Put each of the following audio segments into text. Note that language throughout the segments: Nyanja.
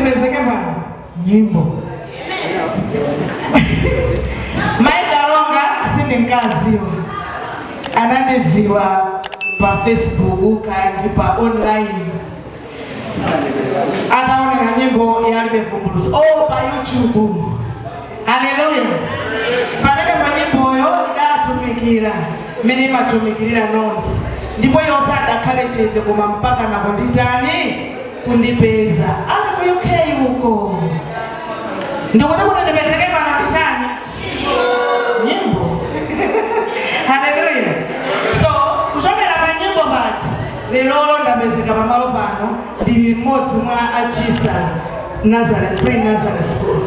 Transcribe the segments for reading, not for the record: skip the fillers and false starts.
ndipezeke pano, nyimbo. Mai Kalonga sindinkadziwa, anandidziwa pa Facebook kandi pa online, ataonera nyimbo yalibe vumbulutso, oh, pa YouTube. Haleluya! Pamene pa nyimboyo idatumikira mmene imatumikirira nonse, ndipo yonse adakhale chete, koma mpaka nakunditani, kundipeza ali ku UK uko. Ndikuti kuti ndipezeke pano ndi chani? Nyimbo. Haleluya! So kuchokera pa nyimbo paja, lerolo ndapezeka pamalo pano, ndili mmodzi mwa achisa Nazareth Pre Nazareth School,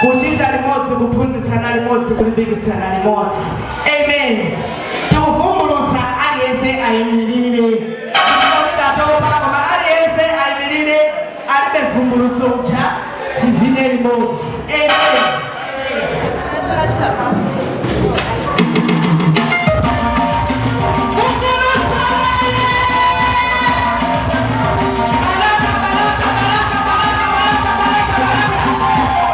kuchita limodzi, kuphunzitsana limodzi, kulimbikitsana limodzi. Amen. Tikuvumbulutsa, aliyense ayimirire. Kuti tatopa, koma aliyense ayimirire, alibe vumbulutso uja, tivine limodzi. Amen. Vumbulutso! Baraka, baraka, baraka, baraka, baraka, baraka, baraka.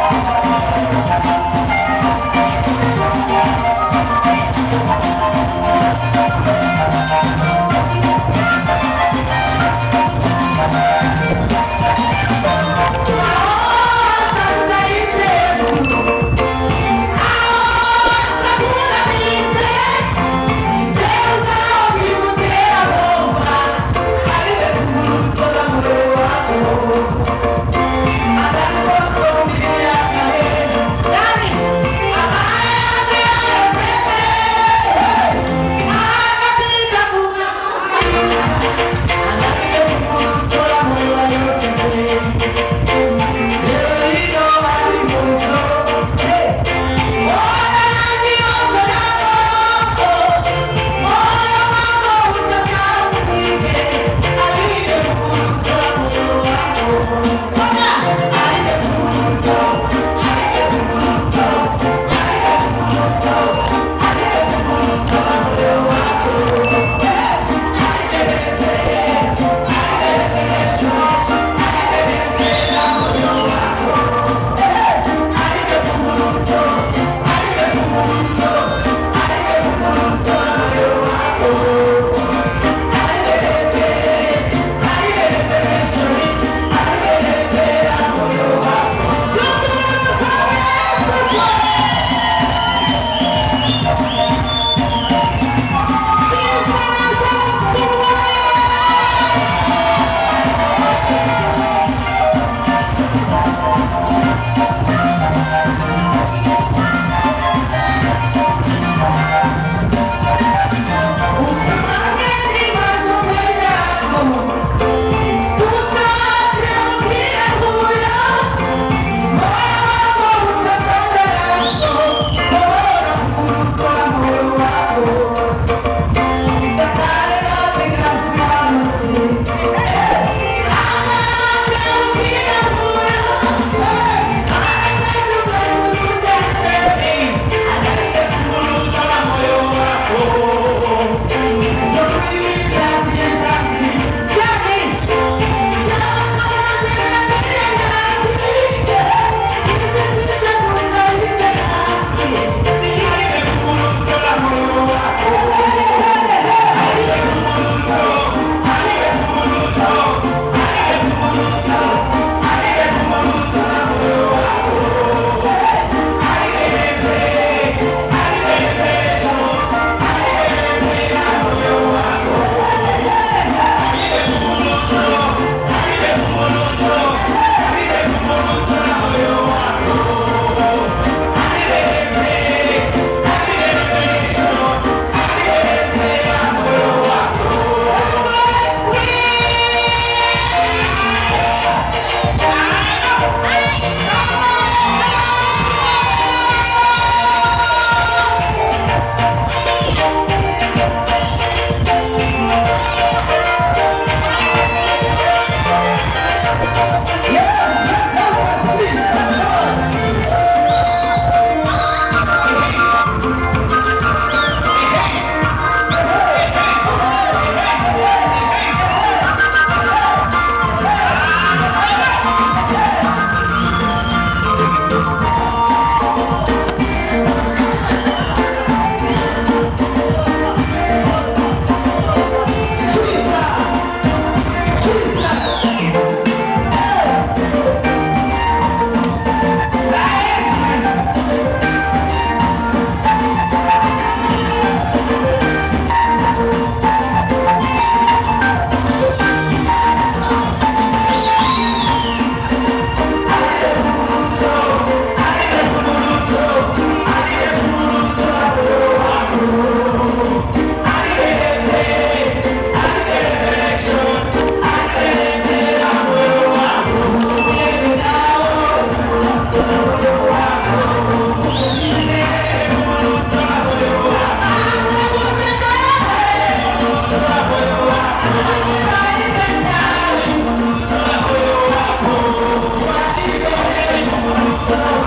Tsono.